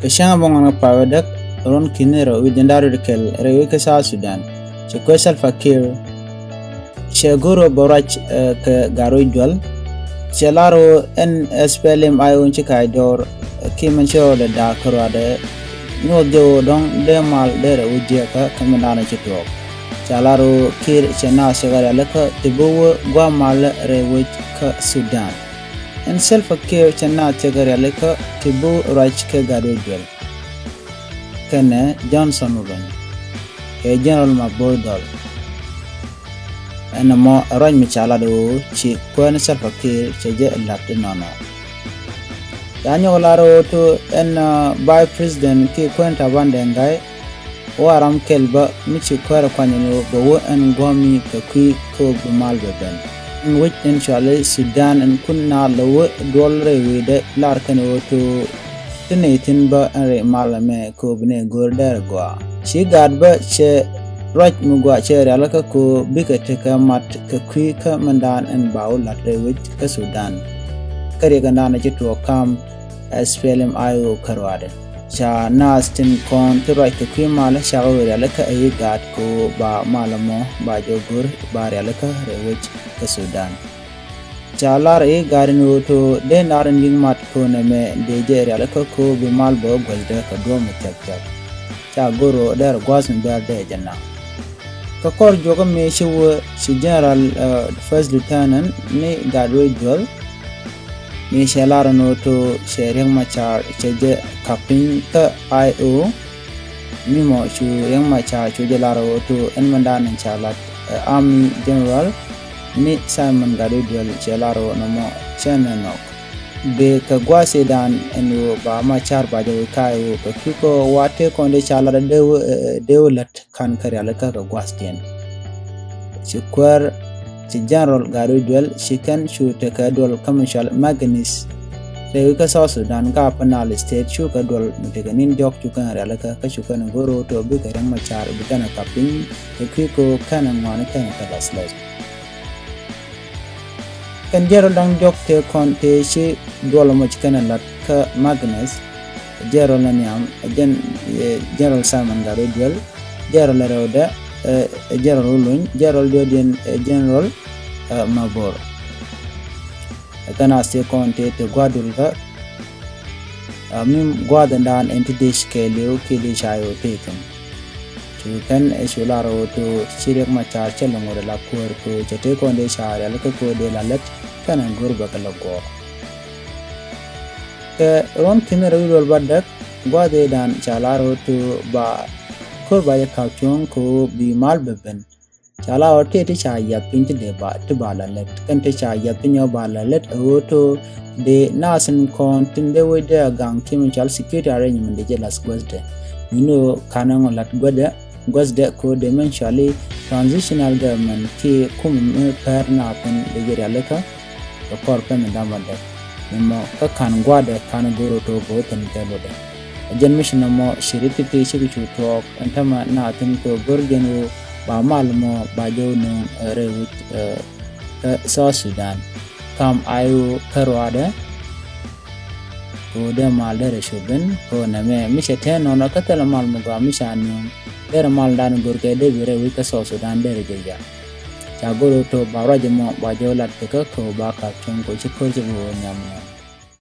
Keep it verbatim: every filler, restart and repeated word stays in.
Kɛ cäŋ a bä ŋuan kɛ pa̱a̱ wä däk, ruɔ̱n ki̱ni rɛw wi̱c jiɛn da̱ŋ rɛw kɛl rɛy wec kä South Sudan. Ci kuɛ Salva Kiir cɛ go̱r ɣöö bɛ ruac kɛ gat ruec duel. Cɛ lar ɣöö ɛn SPLM-IO ci ka̱a̱c dɔɔr, kiɛ min ci rɔɔdɛ da̱a̱k kärɔadɛ nyuɔth jɛ ɣöö dɔ̱ŋ dee mal dee rɛw wi̱c jiäkä kɛ min da̱a̱n ci tuɔɔk. Ca lar ɣöö Kiir cɛ naath cɛ kɛ rialikä ti bi wä gua̱a̱th mal rɛy wec kä Sudan. Ɛn Salva Kiir cɛ naath cɛ kɛ rialikä ti bi ruac kɛ gat ruec duel kɛnɛ Johnson Olony kɛ General Mabor Dol. Ɛn ɛmɔ ɛ ruac mi ca lat ɣöö ci kuäär ni Salva Kiir cɛ jɛ lat inɔnɔ. Ca nyɔk lar ɣöö to ɛn Vice President kiɛ kuäär ni Taban Deng Gai, wä a ram kɛl bä mi ci kuäär ɛ kuany ɛn ɣöö bɛ wä ɛn guɔ̱mi kɛ kui̱ kɛ ɣöö bi mal bɛ ben. Ɛn wec ɛn cɔali Sudan ɛn kun naath lɛ wä duɔl rɛy wi̱i̱dɛ lar kɛn ɣöö to ti nɛy thi̱n bä ɛn rɛy mal ɛmɛ kɛ ɣöö bi nɛy go̱o̱r dɛɛr gɔaa. Ci gat bä cɛ ruac mi gɔaa cɛ rialikä kɛ ɣöö bikɛ tekɛ mat kɛ kui̱ kä mindan ɛn ba wä la̱t rɛy wec kä Sudan. Kä riɛk ɛn da̱a̱n ɛ ci tuɔɔk kam SPLM-IO kärɔadɛ. Ca naath tin kɔn ti ruac kɛ kui̱ malä cakɛ ɣöö rialikä ɛ i̱ gat kɛ ɣöö ba mal ɛmɔ ba jɛ go̱r ba rialikä rɛy wec kä Sudan. Ca lar i̱ gat in ɣöö to dee nar in gi̱k mat kɛ ɣöö nɛmɛ dee jɛ rialikä kɛ ɣöö bi mal bä guäthdɛ kɛ duɔ̱ɔ̱p mi thia̱k thia̱k. Ca go̱r ɣöö dee rɔ gua̱a̱th mi bɛ̈r dee jɛ naŋ. Kä kɔr juɔkä mëë ci wä ci General, uh, First Lieutenant ni gat ruec duel, ni cɛ lar ɛn ɣöö to cɛ Riek Machar cɛ jɛ ka̱p piny kä I O. Mi mɔ cu Riek Machar cu jɛ lar ɣöö to ɛn mindan in ca lat, uh, Army General ni Simon Gatwech Dual cɛ lar ɣöö nɔmɔ cɛ nɛ nhɔk. Bɛ kɛ gua̱a̱th ëëdan ɛn ɣöö ba Machar ba jɛ wä ka̱a̱c ɣöö kɛ kui̱ kɔ wa tëë kɔn dee ca lat dee wä, uh, dee wä lät ka̱n kä rialikä kɛ gua̱thdiɛn. Ci kuäär, ci General Gatwech Dual ci kɛn cu tekɛ duɔl kä mi cɔal Magnus. Rɛy wec kä South Sudan kä Upper Nile State cu kɛ duɔl mi tekɛ ni̱n diɔ̱k cu kɛn rialikä kä cu kɛn go̱r ɣöö to bikɛ Riek Machar bi kɛn ɛ ka̱p piny kɛ kui̱ kɔ kɛn ɛ ŋuani kɛn ɛ kɛ lath lɛc. Kɛn General da̱ŋ diɔ̱k tëë kɔn tëë ci duɔl mɔ ci kɛn ɛ la̱t kä Magnus, General ni nhiam, ɛ Gen-, ɛ General Simon Gatwech Dual, General rɛwdɛ, ɛ, ɛ General Olony, General diɔ̱kdiɛn, ɛ General, ɛ, Mabor. Ɛ kɛn a tëë kɔn tëë tëë gua̱a̱th duël kä, ɛ, mi gua̱a̱th ɛn da̱a̱n ɛn ti dec kɛɛliw kiɛ dec ca yɛ wä tëë thi̱n. Cu kɛn ɛ cu lar ɣöö to ci Riek Machar cɛ lɛ ŋot ɛ la kuäär kɛ ɣöö cɛ tëë kɔn dee ca rialikä kɛ ɣöö dee la lät kɛn ɛ go̱r bɛ kɛ lɛ guɔ̱ɔ̱r. Kɛ ruɔ̱n ki̱ni rɛw wi̱c duɔl bädäk gua̱a̱th ëëdan ca lar ɣöö to ba ko̱r ba jɛ ka̱p cuɔ̱ŋ kɛ ɣöö bi mal bɛ ben. Ca lar ɣöö tëë ti ca yiath piny ti dee ba, ti ba la lät. Kɛn ti ca yiath piny ɔ ba la lät ɛ ɣöö to dee naath tin kɔn tin dee wec dee a gaŋ kiɛ mi cɔal security arrangement dee jɛ lath guäthdɛ. Mi ni ɣöö ka̱n ɛŋɔ la̱t guäthdɛ, guäthdɛ kɛ ɣöö dee min cɔal i̱ transitional government kiɛ kumɛ mi pɛr naath tin dee jɛ rialikä kɛ kɔr pɛn in da̱ŋ bädäk. Ni mɔ kä ka̱n gua̱a̱thdɛ ka̱n go̱r ɣöö to go̱o̱r thi̱n kɛ lotdɛ. Ɛ jɛn mi ci nɔmɔ ci ri ti̱ti̱ cikɛ cu tuɔɔk ɛn tämɛ naath tin kɛ go̱r jɛn ɣöö ba mal mɔ ba jɛ wä nööŋ, ɛ, rɛy wec, ɛ, kä South Sudan. Kam I O kärɔadɛ kɛ ɣöö dee mal derɛ cu ben kɛ ɣöö nɛmɛ mi cɛ tɛn nɔnɔ kä thilɛ mal mi gɔaa mi ca nööŋ derɛ mal dan go̱r kɛ dee bi rɛy wec kä South Sudan derɛ jɛ ya̱. Ca go̱r ɣöö to ba ruac ɛmɔ ba jɛ wä lat kɛ kä kɛ ɣöö ba ka̱p cuɔ̱ŋ kɛ ɣöö ci ko̱r ci bi wä nhiam nhiam.